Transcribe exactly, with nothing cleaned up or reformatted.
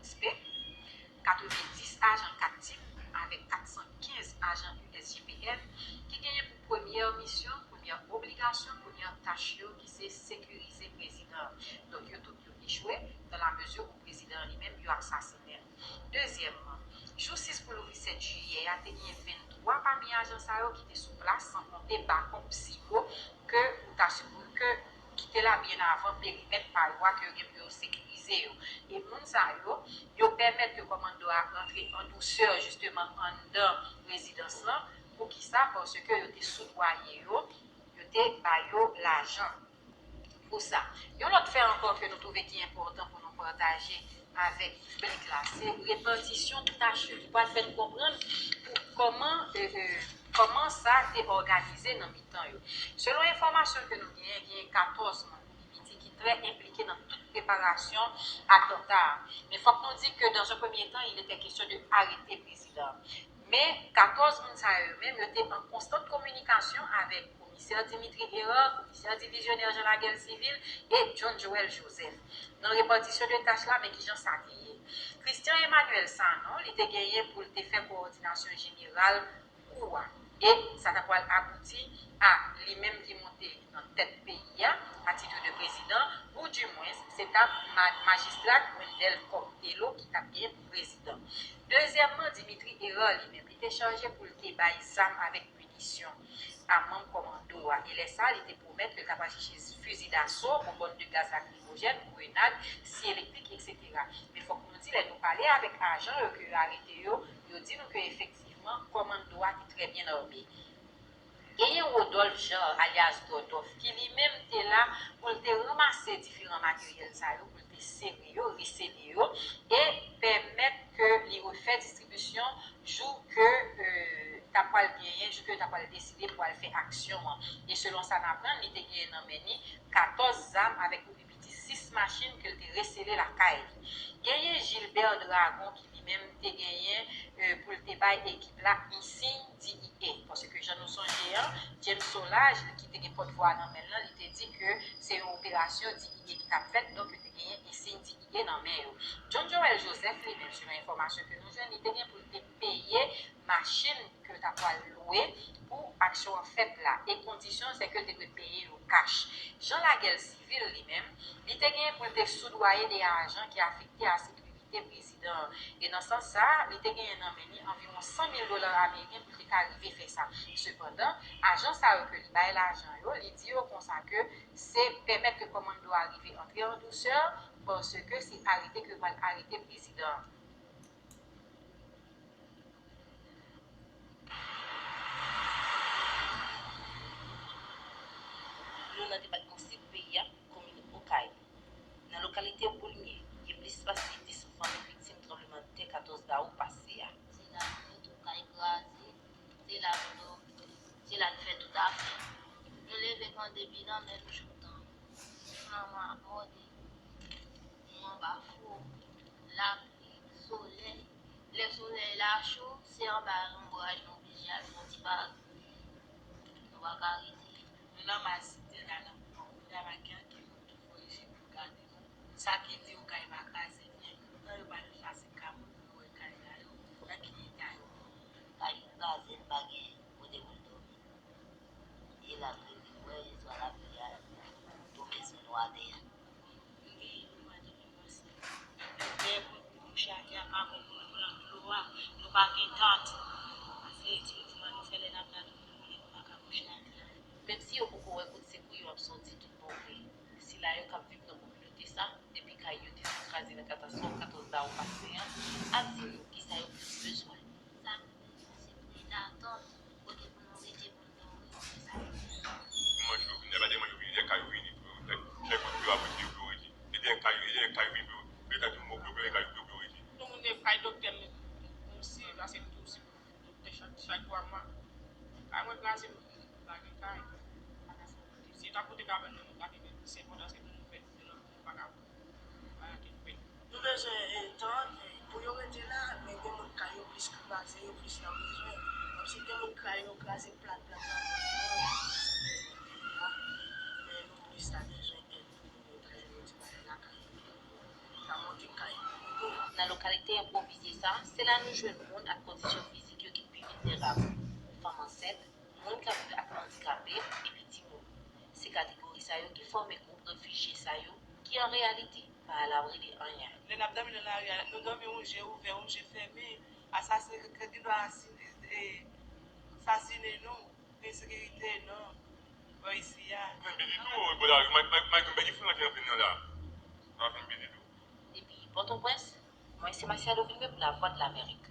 S P, katrevendis ajan kat tim avèk kat san kenz ajan U S G P N ki genyen pou premyè misyon, premyè obligasyon, premyè tach yo ki se sekirize prezidan an. Donk, yo tout yo echwe, dans la mesure où prezidan an li menm, yo asasinen l. Dezyèmman, jou sis pou louvri sèt jiyè a, te genyen venntwa pami ajan sa yo ki te sou plas, san konte bakòp siwo ke ou ta sipo-, ke ki te la byen avan perimèt pa yo a ke yo gen pou yo sekirize yo. E moun sa yo, yo pèmèt ke kòmando a rantre an dousè, jisteman, anndan rezidans lan. Poukisa? Paske yo te soudwaye yo, yo te ba yo lajan pou sa. Yon lòt fè ankò ke nou twouve ki enpòtan pou nou pataje avèk piblik la, se repatisyon tach yo ki pral fè n konprann pou kòman, e, e, kòman sa te òganize nan mitan yo. Selon enfòmasyon ke nou genyen, genyen katòz moun pou pi piti ki trè enplike nan tout preparasyon atanta a. Men fòk nou di ke, dans un premier temps, il était question de arete prezidan. Men katòz moun sa yo menm, yo te an konstant kominikasyon avèk komisè Dimitri Hérard, komisè divizyonè Jean Laguerre Civil e John Joël Joseph. Nan repatisyon de tach la, men kijan sa te ye. Christian Emmanuel Sanon, li te genyen pou l te fè kowòdinasyon jeneral kou a. E sa ta pral abouti a li menm ki monte nan tèt peyi a, a titre de prezidan, ou dimwens, se t ap ma-, majistra Wendell Cocktail ki t ap genyen pou prezidan. Dezyèmman, Dimitri Hérard li menm, li te chaje pou l te bay zam avèk minisyon a manm kòmando a. E lè sa, li te pwomèt ke l t ap al chèche fizi daso, bonbòn de gaz lakrimojèn, grenad, sye elektrik, etsetera. Men fòk nou di, lè nou pale avèk ajan yo ke yo arete yo, yo di nou ke efektivman, kòmando a te trè byen ame. Genyen Rodolphe Jean, alyas Dòdòf, ki li menm te la pou l te ranmase diferan materyèl sa yo, pou l te sere yo, resele yo, e pèmèt ke li refè distribisyon jou ke, e, ta pral genyen, jou ke yo ta pral deside pou al fè aksyon an. E selon sa n aprann, li te genyen nan men li katòz zam avèk pou pi piti sis machin ke l te resele lakay li. Genyen Gilbert Dragon ki li menm te genyen, e, pou l te bay ekip la ensiy D E A. Paske jan nou sonje an, James Solages, ki te gen pòtvwa nan men l lan, li te di ke se yon operasyon D E A ki t ap fèt, donk yo te genyen ensiy D E A nan men yo. John Joël Joseph li menm, selon enfòmasyon ke nou jwenn, li te gen pou l te peye machin ke yo ta pral lwe pou aksyon an fèt la. E kondisyon, se ke l te dwe peye yo kach. Jean Laguerre Civil, li menm, li te genyen pou l te soudwaye de ajan ki afekte a sekirite prezidan an. E nan sans sa, li te genyen nan men li anviwon san mil dola ameriken pou l te ka rive fè sa. Sepandan, ajan sa yo ke li bay lajan yo, li di yo konsa ke se pèmèt ke kòmando a rive antre an dousè, paske se arete ke yo pral arete prezidan an. Nou nan depatman Sid peyi a, komin Okay. Nan lokalite Boulmye, gen plis pase dis fanmi viktim tranblemanntè katòz dawou pase a. Se la tèt ou kay kraze, se la nou dòmi, se la nou fè tout afè. Nou leve kanpe depi nan menm joutan. Manman ap mòde, nou anba fou, lapli, solèy. Lè solèy la cho, se anba lonbraj nou oblije al fè yon ti parèt. Nou pa ka rete. Nou nan mas site la, nan kote a pa gen ankenn moun ki voye je pou gade nou. Sa ki di Okay pa kraze byen, nan yo pa vin pase ka moun pou yo wè kay la yo, nan ki eta yo. Kay yo kraze, n pa gen kote pou n dòmi. E la, nou vin wè, swa lapli a, tou mezon nou atè a. Nou gen yon mwa depi pase. Dèyè pou nou kouche atè a, pa bon pou nou pran dlo a, nou pa gen tant. Pase ti mouvman nou fè lè n ap la, nou konnen nou pa ka kouche atè a. Menm si yo poko wè kout sekou yo ap soti tout bon vre, sila yo k ap viv nan kominote sa, depi kay yo te fin kraze nan katastwòf katòz dawou pase an, ap di nou kisa yo plis bezwen. Sa nou bezwen, se pou n atann kote pou nou rete pou n dòmi, se sa nou bezwen. Manch yo vini, lè pa de manch yo vini, lè kay yo vini pou yo, lè, lè kote yo ap rete yo pou yo rete. E dèyè kay yo, e dèyè kay yo vini pou yo, lè ta di mò pou yo, lè kay yo pou yo, pou yo rete. Yon moun gen kay doktè m, m siye, pase m tou siye doktè chak, chak twa mwa. Kay mwen kraze, m pa gen kay. Si ta pote kay mwen, m pa gen, se enpòtan, se pou nou fè, sinon nou pa ka. Nou bezwen, eh, tan, eh, pou yo rete la, men gen moun kay yo plis kraze, yo plis nan bezwen. Kòmsi gen moun kay yo kraze plat, plat nan mòn yo, men nou plis ta bezwen èd pou nou kay yo, ti bagay lakay yo. Ta monte kay yo. Nan lokalite enpwovize sa, se la nou jwenn moun ak kondisyon fizik yo ki pi vilnerab, fanm ansent, moun k ap viv ak andikape, epi timoun. Se kategori sa yo ki fòme gwoup refijye sa yo, ki an reyalite pa alabri de anyen. Lè n ap dòmi nan lari a, nou dòmi yon je ouvè, yon je fèmen. Asasen k- k- gendwa asine- e, sasinen nou, ensekirite nan bò isi a. Vin piti tou, bò lari, Mike, Mike, Mike vin piti foul nan ki anpil nan la. Sa vin piti tou. Depi Pòtoprens, mwen se Masiado Vilmé pou Lavwadlamerik.